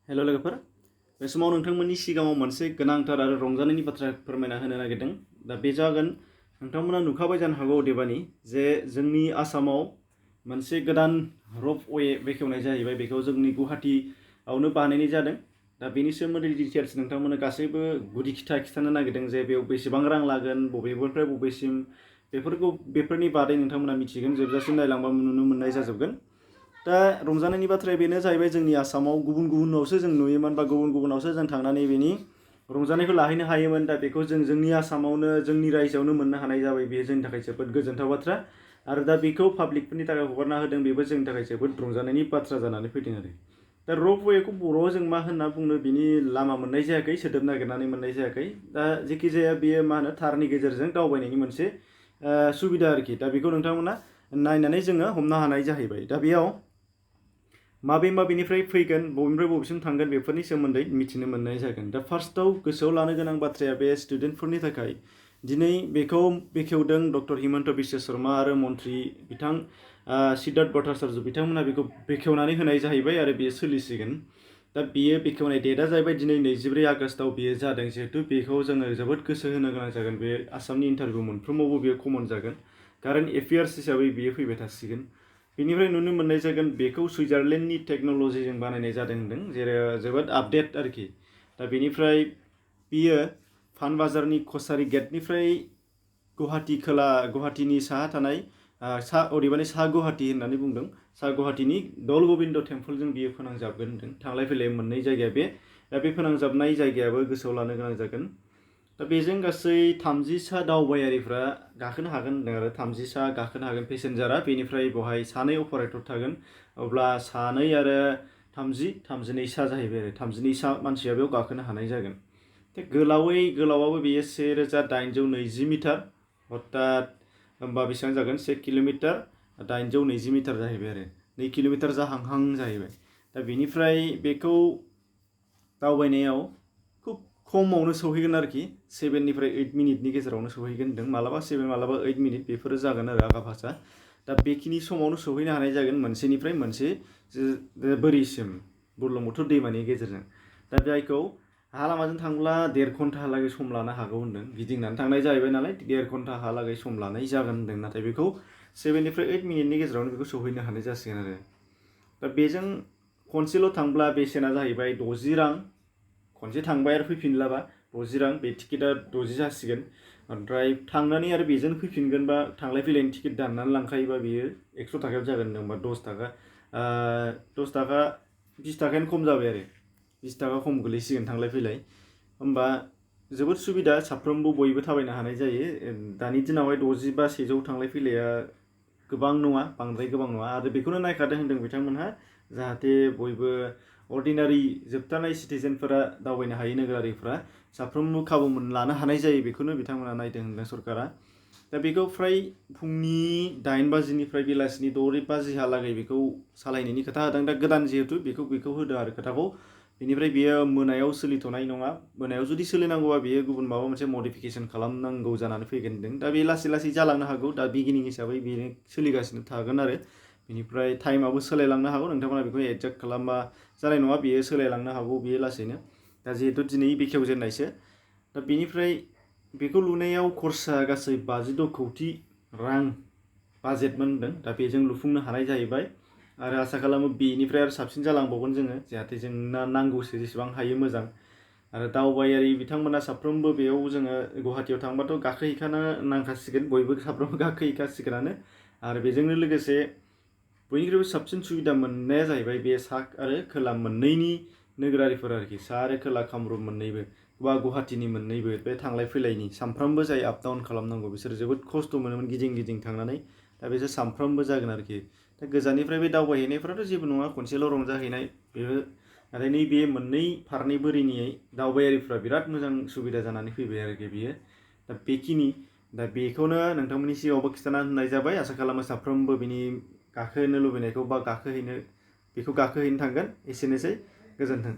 हेल' लोगोफोर, बे समाव नोंथांमोननि सिगाङाव मोनसे गोनांथार आरो रंजानायनि बाथ्रा फोरमायना होनो नागिरदों। दा बे जागोन नोंथांमोना नुखाबाय जानो हागौ अदेबानि जे जोंनि आसामाव मोनसे गोदान रपवे बेखेवनाय जाहैबाय। बेखौ जोंनि गुवाहाटीआवनो बानायनाय जादों। दा बेनि सोमोन्दै डिटेल्स नोंथांमोननो गासैबो गुदि खिथानो नागिरदों जे बेयाव बेसेबां रां लागोन, बबेनिफ्राय बबेसिम, बेफोरनि बादै नोंथांमोना मिथिगोन। जोबजासिम नायलांबा नुनो मोननाय जाजोबगोन। दा रंजानायनि बाथ्राया बेनो जाहैबाय, जोंनि आसामाव गुबुनावसो जों नुयोमोन बा गुबुनावसो जों थांनानै बेनि रंजानायखौ लाहैनो हायोमोन। दा बेखौ जोंनि आसामावनो, जोंनि रायजोआवनो मोननो हानाय जाबाय। बेयो जोंनि थाखाय जोबोद गोजोनथाव बाथ्रा। आरो दा बेखौ पाब्लिकफोरनि थाखाय हगारना होदों, बेबो जोंनि थाखाय जोबोद रंजानायनि बाथ्रा जानानै फैदों आरो। दा रपवेखौ बर'आव जों मा होनना बुंनो, बिनि लामा मोननाय जायाखै, सोदोब नागिरनानै मोननाय जायाखै। दा जेखि जाया बेयो थारनि गेजेरजों दावबायनायनि मोनसे सुबिदा आरोखि। दा बेखौ नोंथांमोना नायनानै जोङो हमनो हानाय जाहैबाय। दा बेयाव माबेनिफ्राय फैगोन, बबेनिफ्राय बबेसिम थांगोन, बेफोरनि सोमोन्दै मिथिनो मोननाय जागोन। दा फार्स्टआव गोसोआव लानो गोनां बाथ्राया बे स्टुडेन्टफोरनि थाखाय। दिनै बेखौ बेखेवदों डक्टर हिमन्त बिश्व शर्मा आरो मन्त्रि बिथां सिद्धार्थ भट्टाचार्य बिथांमोना बेखौ बेखेवनानै होनाय जाहैबाय आरो बेयो सोलिसिगोन। दा बेयो बेखेवनाय डेटआ जाहैबाय दिनै 24 आगस्टआव बेयो जादों। जिहेतु बेखौ जोङो जोबोद गोसो होनो गोनां जागोन। बे आसामनि इन्टारभिउ मोनफ्रोमावबो बेयो कमन जागोन। कारेन्ट एफेयार्स हिसाबै बेयो फैबाय थासिगोन। बेनिफ्राय नुनो मोननाय जागोन बेखौ सुइजारलेण्डनि टेक्न'लजिजों बानायनाय जादों होनदों, जेरै जोबोद आपडेट आरोखि। दा बेनिफ्राय बियो फानबाजारनि कसारी गेटनिफ्राय गुवाहाटीनि साहा थानाय अदेबानि सा गुवाहाटी होननानै बुंदों, सा गुवाहाटीनि दल गोबिन्द टेम्पलजों बियो फोनांजाबगोन होनदों। थांलाय फैलाय मोननै जायगाया बे। दा बे फोनांजाबनाय जायगायाबो गोसोआव लानो गोनां जागोन। दा बेजों गासै 30 दावबायारिफ्रा गाखोनो हागोन होनदों आरो 30 गाखोनो हागोन पेसेन्जारा। बेनिफ्राय बेवहाय 2 अपारेटर थागोन। अब्ला 2 आरो 30, 32 जाहैबाय आरो 32 मानसिया बेयाव गाखोनो हानाय जागोन। गोलावाबो बेयो 1820 मिटार, अर्थात होमबा बेसेबां जागोन, 1 किल'मिटार 820 मिटार जाहैबाय आरो 2 किल'मिटार जाहांहां जाहैबाय। दा बेनिफ्राय बेखौ दावबायनायाव खुब खमावनो सौहैगोन आरोखि। 7 निफ्राय 8 मिनिटनि गेजेरावनो सौहैगोन होनदों। मालाबा 7 मालाबा 8 मिनिट बेफोरो जागोन आरो आगा फासा। दा बेखिनि समावनो सौहैनो हानाय जागोन मोनसेनिफ्राय मोनसे बोरिसिम, बुरलुंबुथुर दैमानि गेजेरजों। दा जायखौ हा लामाजों थांब्ला 1.5 घन्टाहालागै सम लानो हागौ होनदों। गिदिंनानै थांनाय जाहैबाय नालाय 1.5 घन्टाहालागै सम लानाय जागोन होनदों। नाथाय बेखौ 7 निफ्राय 8 मिनिटनि गेजेरावनो बेखौ सौहैनो हानाय जासिगोन आरो। दा बेजों खनसेल' थांब्ला बेसेना जाहैबाय 60 रां। खनसे थांबाय आरो फैफिनलाबा 60 रां, बे टिकेटआ 60 जासिगोन। ओमफ्राय थांनानै आरो बेजों फैफिनगोनबा, थांलाय फैलायनि टिकेट दाननानै लांखायोबा बेयो 100 थाखायाव जागोन होनदों। 10 थाखा 20 थाखायानो खम जाबाय आरो 20 थाखा खम गोलैसिगोन थांलाय फैलाय। होमबा जोबोद सुबिदा, साफ्रोमबो बयबो थाबायनो हानाय जायो। दानि दिनावहाय 60 बा 100 थांलाय फैलाया गोबां नङा, बांद्राय गोबां नङा। आरो बेखौनो नायखादों होनदों बिथांमोनहा, जाहाथे बयबो अर्डिनारि जोबथानाय सिटिजेनफोरा दावबायनो हायै नोगोरारिफ्रा साफ्रोमबो खाबु लानो हानाय जायो। बेखौनो बिथांमोना नायदों होनदों सरकारा। दा बेखौ फ्राय फुंनि 8 बाजिनिफ्राय बेलासिनि 6 बाजिहालागै बेखौ सालायनायनि खोथा होदों। दा गोदान जिहेतु बेखौ होदों आरो खोथाखौ। बेनिफ्राय बेयो मोनायाव सोलिथ'नाय नङा। मोनायाव जुदि सोलिनांगौबा बेयो गुबुन माबा मोनसे मडिफिकेसन खालामनांगौ जानानै फैगोन होनदों। दा बे लासै लासै जालांनो हागौ। दा बिगिनिं हिसाबै बेनो सोलिगासिनो थागोन आरो। बेनिफ्राय टाइमाबो सोलायलांनो हागौ। नोंथांमोना बेखौ एडजास्ट खालामबा जानाय नङा, बेयो सोलायलांनो हागौ बेयो लासैनो। दा जिहेतु दिनै बेखेवजेननायसो। दा बेनिफ्राय बेखौ लुनायाव खरसा गासै 52 कौटि रां बाजेटमोन होनदों। दा बेजों लुफुंनो हानाय जाहैबाय। आरो आसा खालामो बेनिफ्राय आरो साबसिन जालांबावगोन जोङो, जाहाथे जोंना नांगौसो जेसेबां हायो मोजां। आरो दावबायारि बिथांमोना साफ्रोमबो बेयाव जोङो गुवाहाटीयाव थांबाथ' गाखोहैखानो नांखासिगोन, बयबो साफ्रोमबो गाखोहैखासिगोनानो। आरो बेजोंनो लोगोसे बयनिख्रुइबो साबसिन सुबिदा मोननाया जाहैबाय बे सा आरो खोला मोननैनि नोगोरारिफोर आरोखि। सा आरो खोला कामरुप मोननैबो, बा गुवाहाटीनि मोननैबो, बे थांलाय फैलायनि सानफ्रामबो जाय आप डाउन खालामनांगौ, बिसोर जोबोद खस्थ' मोनोमोन गिदिं थांनानै। दा बिसोर सानफ्रामबो जागोन आरोखि। दा गोजाननिफ्राय बे दावबायहैनायफ्राथ' जेबो नङा, खनसेल' रंजाहैनाय बेबो। नाथाय नैबे मोननै फारनै बोरिनि दावबायारिफ्रा बिराद मोजां सुबिदा जानानै फैबाय आरोखि बियो। दा बेखिनि। दा बेखौनो नोंथांमोननि सिगाङावबो खिन्थाना होनाय जाबाय। आसा खालामो साफ्रोमबो बिनि गाखोनो लुबैनायखौ बा बेखौ गाखोहैनो थांगोन। एसेनोसै, गोजोन्थों।